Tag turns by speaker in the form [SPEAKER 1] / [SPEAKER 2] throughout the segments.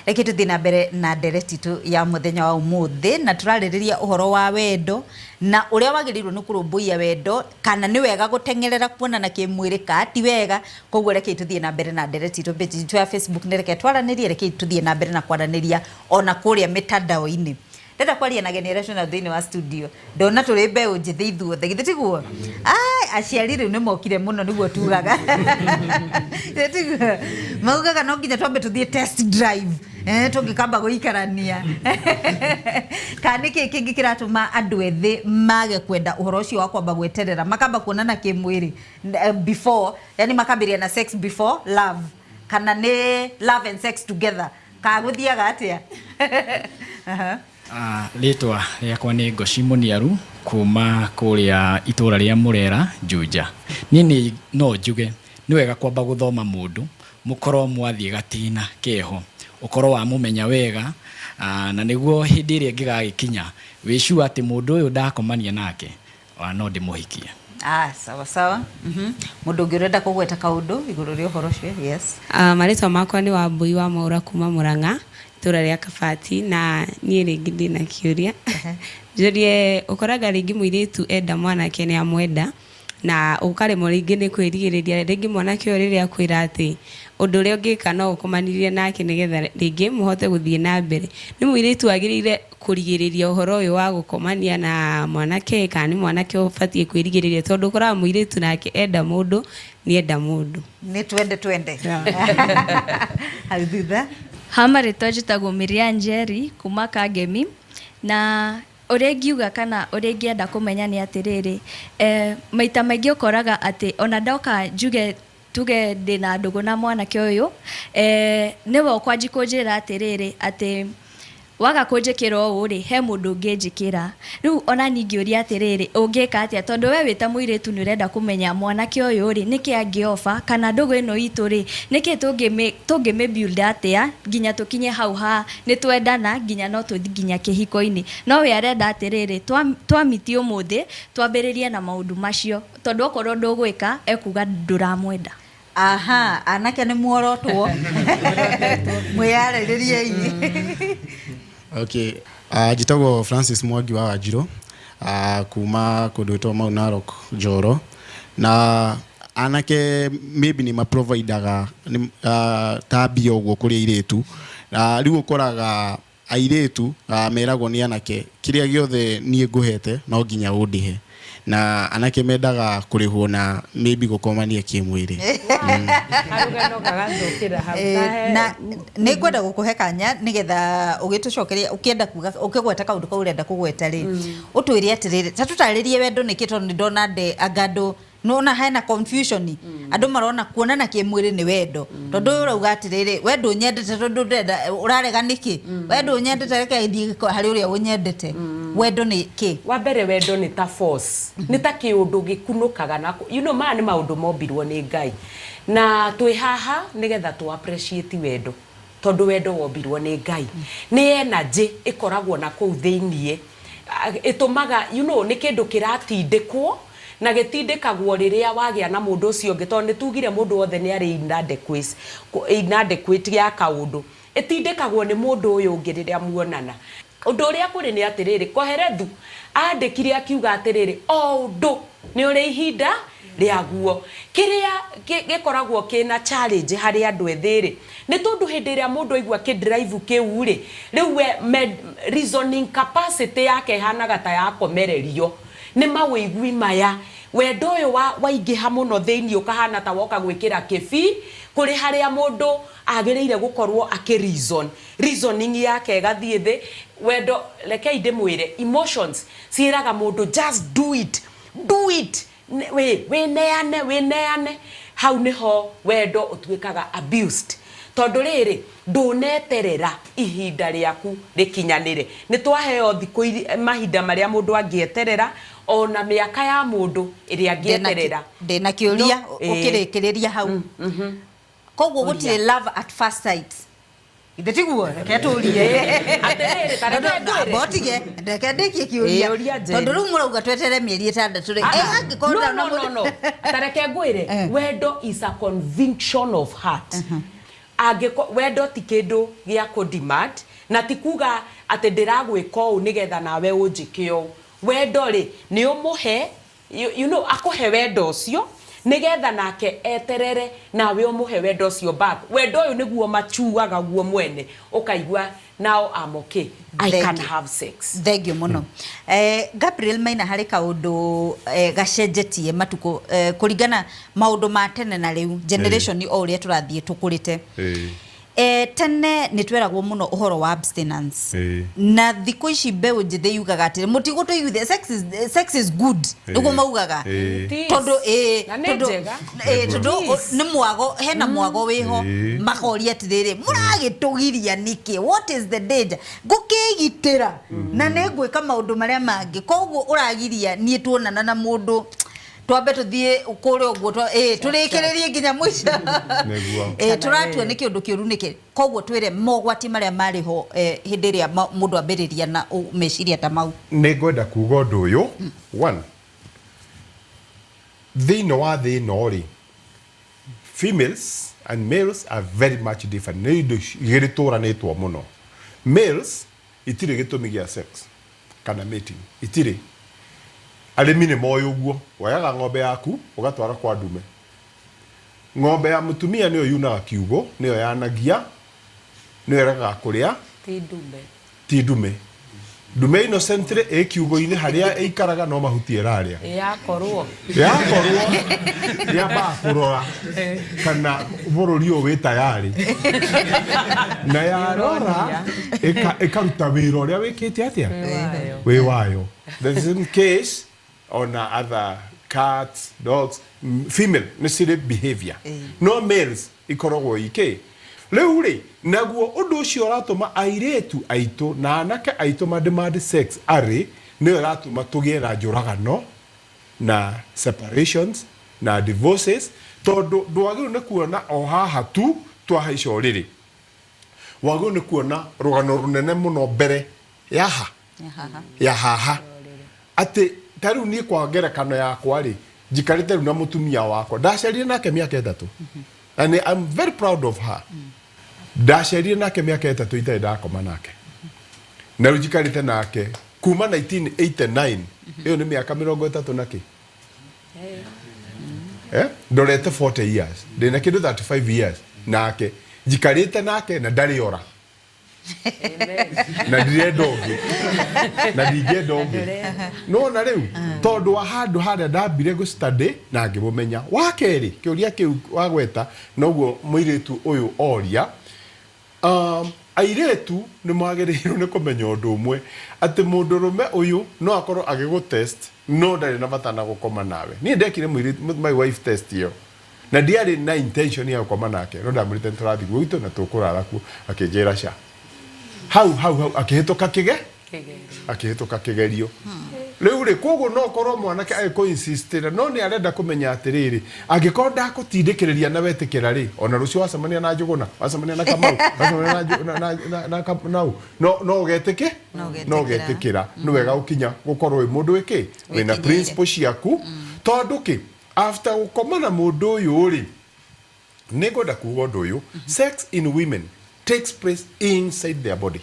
[SPEAKER 1] Reke tũthiĩ na mbere na ndereti itũ ya mũthenya wa ũmũthĩ, na tũrarĩrĩria ũhoro wa wendo na ũrĩa wagĩrĩirwo nĩ kũrũmbũiya wendo, kana nĩ wega gũteng'erera kuonana kĩmwĩrĩ kana ti wega. Koguo rekei tũthiĩ na mbere na ndereti itũ, page itũ ya Facebook nĩ reke twaranĩrie, rekei tũthiĩ na mbere na kwaranĩria ona kũrĩa mĩtandao-inĩ. Ndĩrenda kwaria na ageni arĩa twĩnao thĩinĩ wa studio. Ndona tũrĩ mbeũ njĩthĩ ithuothe, githĩ tiguo? Ai, aciari rĩu nĩ mokire mũno nĩguo tugaga. Githĩ tiguo? Maugaga no nginya twambe tũthiĩ test drive. Eh, tũngĩkamba gũikarania. Kana nĩkĩ kĩngĩ kĩratũma andũ ethĩ mage kwenda ũhoro ũcio wa kwamba gweterera, makamba kuonana kĩmwĩrĩ before, yani makambĩrĩria na sex before love, kana nĩ love and sex together. Kana gũthiaga atĩa? Aha.
[SPEAKER 2] Ah, rĩtwa rĩakwa nĩ Ngoci Mũniaru kuma kũrĩa itũra rĩa Mũrera, Juja. Niĩ nĩ no njuge nĩ wega kwamba gũthoma mũndũ, mũkorwo mwathiĩ gatĩna keho, ũkorwo wamũmenya wega, ah, na nĩguo hĩndĩ ĩrĩa ĩngĩgagĩkinya wĩ sure atĩ mũndũ ũyũ ndakomania nake, ah, no ndĩmũhikie.
[SPEAKER 1] Ah, sawa sawa. Mũndũ ũngĩ ũrenda kũgweta kaũndũ igũrũ rĩa ũhoro ũcio? Yes.
[SPEAKER 3] Marĩtwa makwa nĩ Wambũi wa Mwaũra kuma Mũrang'a, itũra rĩa Kabati, na niĩ rĩngĩ ndĩna kĩũria. Njũrie, ũkoraga rĩngĩ mũirĩtu enda mwanake nĩ amwenda, na ũkaremwo rĩngĩ nĩ kwĩrigĩrĩria, rĩngĩ mwanake ũyũ rĩrĩa akwĩra atĩ ũndũ ũrĩa ũngĩka no ũkomanirie nake nĩgetha rĩngĩ mũhote gũthiĩ na mbere. Nĩ mũirĩtu agĩrĩire kũrigĩrĩria ũhoro ũyũ wa gũkomania na mwanake kana nĩ mwanake ũbatiĩ kwĩrigĩrĩria, tondũ ũkoraga mũirĩtu nake enda mũndũ nĩ enda mũndũ.
[SPEAKER 1] Nĩ twende twende. Hau thutha.
[SPEAKER 4] Ha marĩtwa njĩtagwo Mĩrĩa Njeri kuma Kangemi, na ũrĩa ingiuga kana ũrĩa ingĩenda kũmenya nĩ atĩrĩrĩ, maita maingĩ ũkoraga atĩ ona ndoka njuge tuge ndĩna ndũgũ na mwanake ũyũ, nĩwe ũkwanji kũnjĩra atĩrĩrĩ atĩ waga kũnjĩkĩra ũũ rĩ, he mũndũ ũngĩnjĩkĩra. Rĩu ona niĩ ingĩũria atĩrĩrĩ, ũngĩka atĩa? Tondũ we wĩ ta mũirĩtu nĩ ũrenda kũmenya mwanake ũyũ rĩ, nĩkĩ angĩ offer, kana ndũgũ ĩno itũ rĩ, nĩkĩ tũngĩmĩ build atĩa nginya tũkinye hau ha nĩ twendana nginya no tũthiĩ nginya kĩhiko-inĩ. No we arenda atĩrĩrĩ, twa meet ũmũthĩ, twambĩrĩrie na maũndũ macio, tondũ okorwo ndũgwĩka, ekuga ndũramwenda.
[SPEAKER 1] Aha, anake nĩ muorotwo. Mwĩyarĩrĩriei.
[SPEAKER 5] Okay. Njĩtagwo Francis Mwangi wa Wanjirũ, kuma kũndũ gwĩtagwo Mau Narok, Njoro. Na anake maybe nĩ maprovidaga ta mbia ũguo kũrĩ airĩtu. Na rĩu ũkoraga airĩtu meragwo nĩ anake kĩrĩa gĩothe niĩ ngũhete no nginya ũndĩhe. Na anake mendaga kũrĩhwo na maybe gũkomania kĩmwĩrĩ.
[SPEAKER 6] Karũgano gagathũkĩra hau.
[SPEAKER 1] Na nĩ ngwenda gũkũhe kanya nĩgetha ũgĩtũcokeria ũkĩenda kuga ũkĩgweta kaũndũ kau ũrenda kũgweta rĩ, ũtwĩre atĩrĩrĩ, ta tũtarĩrie wendo nĩkĩ, tondũ nĩ ndona anga andũ nona hena confusion, andũ marona kuonana kĩmwĩrĩ nĩ wendo, tondũ ũyũ ũrauga atĩrĩrĩ, we ndũnyendete tondũ ndĩrenda, ũrarega nĩkĩ, we ndũnyendete, reke thiĩ harĩ ũrĩa ũnyendete. Wendo nĩ kĩ?
[SPEAKER 6] Wa mbere wendo nĩ ta force, nĩ ta kĩũndũ gĩkunũkaga na maya nĩ maũndũ mombirwo nĩ Ngai. Na twĩ haha nĩgetha tũ appreciate wendo, tondũ wendo wombirwo nĩ Ngai. Nĩ energy ĩkoragwo na kũu thĩiniĩ, ĩtũmaga nĩ kĩndũ kĩratindĩkwo, na gĩtindĩkagwo rĩrĩa wagĩa na mũndũ ũcio ũngĩ, tondũ nĩ tugire mũndũ wothe nĩ arĩ inadequacy, inadequate ya kaũndũ. Ĩtindĩkagwo nĩ mũndũ ũyũ ũngĩ rĩrĩa muonana. Ũndũ ũrĩa kũrĩ nĩ atĩrĩrĩ, Kohelethu aandĩkire akiuga atĩrĩrĩ, o ũndũ nĩ ũrĩ ihinda rĩaguo. Kĩrĩa gĩkoragwo kĩna challenge harĩ andũ ethĩ-rĩ, nĩ tondũ hĩndĩ ĩrĩa mũndũ aigua kĩ drive kĩu-rĩ, rĩu we reasoning capacity yake ĩhanaga ta yakomererio nĩ mawĩigui maya. Wendo ũyũ waingĩha mũno thĩiniĩ ũkahana ta woka gwĩkĩra kĩbii kũrĩ harĩa mũndũ agĩrĩire gũkorwo akĩ reason. Reasoning yake ĩgathiĩ thĩ. Wendo, rekei ndĩmwĩre, emotions ciĩraga mũndũ just do it, do it, wĩneane, wĩneane. Hau nĩho wendo ũtuĩkaga abused. Tondũ rĩrĩ, ndũneterera ihinda rĩaku rĩkinyanĩre. Nĩ twaheo thikũ, mahinda marĩa mũndũ angĩeterera, ona mĩaka ya mũndũ ĩrĩa angĩeterera.
[SPEAKER 1] Ndĩna kĩũria ũkĩrĩkĩrĩria hau. Koguo gũtirĩ love at first sight. Ithe tiguo, reke tũrie.
[SPEAKER 6] Atĩrĩrĩ, ta reke ngwĩre.
[SPEAKER 1] Mbotige, reke ndĩkie kĩũria.
[SPEAKER 6] Ĩĩ, ũria Njeri.
[SPEAKER 1] Tondũ rĩu mũrauga tweterere mĩeri 6 rĩ. Angĩkorwo
[SPEAKER 6] No,
[SPEAKER 1] ndana
[SPEAKER 6] no, no, no. Ta reke ngwĩre, wendo is a conviction of heart. Angĩko wendo ti kĩndũ gĩa kũ demand, na ti kuga atĩ ndĩragwĩka ũũ nĩgetha nawe ũnjĩke ũũ. Wendo rĩ, nĩ ũmũhe, akũhe wendo ũcio nĩgetha nake eterere nawe ũmũhe wendo ũcio back. Wendo ũyũ nĩguo machuaga guo mwene, ũkaigua now I'm okay, I
[SPEAKER 1] Thank
[SPEAKER 6] can
[SPEAKER 1] you.
[SPEAKER 6] have sex.
[SPEAKER 1] Thengiũ mũno. Gabriel Maina, harĩ kaũndũ gacenjetie matukũ kũringana maũndũ ma tene na rĩu, generation o ũrĩa tũrathiĩ tũkũrĩte. Tene nĩ tweragwo mũno ũhoro wa abstinence. Na thikũ ici mbeũ njĩthĩ yugaga atĩrĩ, mũtigũtũiguithia, sex is good, nĩguo maugaga. Tondũ
[SPEAKER 6] Na nĩ
[SPEAKER 1] tondũ
[SPEAKER 6] njega.
[SPEAKER 1] Tondũ nĩ mwago, hena mwago wĩho. Makoria atĩrĩrĩ, mũragĩtũgiria nĩkĩ? What is the danger? Ngũkĩgitĩra na nĩ ngwĩka maũndũ marĩa mangĩ, koguo ũragiria niĩ tuonana na mũndũ twambe tũthiĩ kũrĩa ũguo tũrĩkĩrĩrie nginya mũico. Tũratua nĩ kĩũndũ kĩũru nĩkĩ? Koguo twĩre mogwati marĩa marĩ ho hĩndĩ ĩrĩa mũndũ ambĩrĩria na meciria ta mau.
[SPEAKER 7] Nĩ ngwenda kuga ũndũ ũyũ. One, thĩinĩ wa thĩ ĩno rĩ, females and males are very much different. Nĩ indo igĩrĩ tũranĩtwo mũno. Males itirĩ gĩtũmi gĩa sex kana mating, itirĩ. Arĩmi nĩ moĩ ũguo. Woyaga ng'ombe yaku ũgatwara kwa ndume. Ng'ombe ya mũtumia nĩyo yunaga kiugũ, nĩyo yanagia, nĩyo ĩregaga kũrĩa.
[SPEAKER 6] Ti ndume.
[SPEAKER 7] Ti ndume. Ndume innocently ĩ kiugũ-inĩ harĩa ĩikaraga, no mahuti ĩrarĩa.
[SPEAKER 6] Yakorwo.
[SPEAKER 7] Yakorwo yambaga kũrora kana bũrũri ũyũ wĩ tayarĩ, na yarora ĩkaruta wĩra ũrĩa wĩkĩte atĩa wĩ wayo. The same case ona other cats, dogs, female nĩ cirĩ behavior, no males ikoragwo ikĩ rĩu rĩ. Naguo ũndũ ũcio ũratũma airĩtu aitũ na anake aitũ ma demand sex arĩ nĩyo ĩratũma tũgĩe na njũragano na separations na divorces, tondũ ndwagĩrĩirwo nĩ kuona o haha tu twahaica ũrĩrĩ, wagĩrĩirwo nĩ kuona rũgano rũnene mũno mbere yaha ya haha. Atĩ ta rĩu niĩ kwa ngerekano yakwa rĩ, njikarĩte rĩu na mũtumia wakwa, ndacerire nake mĩaka 3, and I'm very proud of her. Ndacerire nake mĩaka 3 itarĩ ndakoma nake, na rĩu njikarĩte nake kuma 1989. Ĩyo nĩ mĩaka 30 na kĩ, ndorete 40 years, ndĩna kĩndũ 35 years nake, njikarĩte nake na ndarĩ ora na ndirenda ũngĩ na ndingĩenda ũngĩ. Nona rĩu tondũ wa handũ harĩa ndambire gũ study na ngĩmũmenya. Wa kerĩ, kĩũria kĩu wagweta noguo mũirĩtu ũyũ oria, airĩtu nĩ magĩrĩirwo nĩ kũmenya ũndũ ũmwe, atĩ mũndũrũme ũyũ no akorwo agĩgũ test, no ndarĩ na bata na gũkoma nawe. Niĩ ndekire mũirĩtu my wife test ĩyo na ndiarĩ na intention ya gũkoma nake, no ndamwĩrĩte nĩ tũrathiĩ gwitũ na tũkũrara kuo. Akĩnjĩra ca hau hau hau, akĩhĩtũka kĩge akĩhĩtũka kĩgerio rĩu rĩ. Koguo no korwo mwanake agĩkũ insistĩra, no nĩ arenda kũmenya atĩrĩrĩ, angĩkorwo ndakũtindĩkĩrĩria na wetĩkĩra rĩ, ona rũciũ wacemania na Njũgũna, wacemania na Kamau, wacemania na Njũ- na- na- na- na Kamau, no ũgetĩkĩ.
[SPEAKER 1] No ũgetĩkĩra.
[SPEAKER 7] No ũgetĩkĩra. Nĩ wega gũkinya gũkorwo wĩ mũndũ wĩkĩ wĩna
[SPEAKER 1] Wĩkinyĩire.
[SPEAKER 7] principle ciaku, tondũ kĩ after gũkoma na mũndũ ũyũ rĩ, nĩ ngwenda kuga ũndũ ũyũ: sex in women takes place inside their body.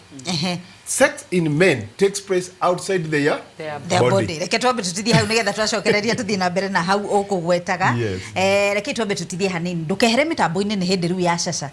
[SPEAKER 7] Sex in men takes place outside their
[SPEAKER 6] Their
[SPEAKER 1] their
[SPEAKER 7] body.
[SPEAKER 1] Body. Reke twambe tutithie hau nigetha twacokereria tuthie na mbere na hau ũkũgwetaga. Reke twambe tutithie hanini, ndũkehere mĩtambo-inĩ, nĩ hĩndĩ rĩu ya caca.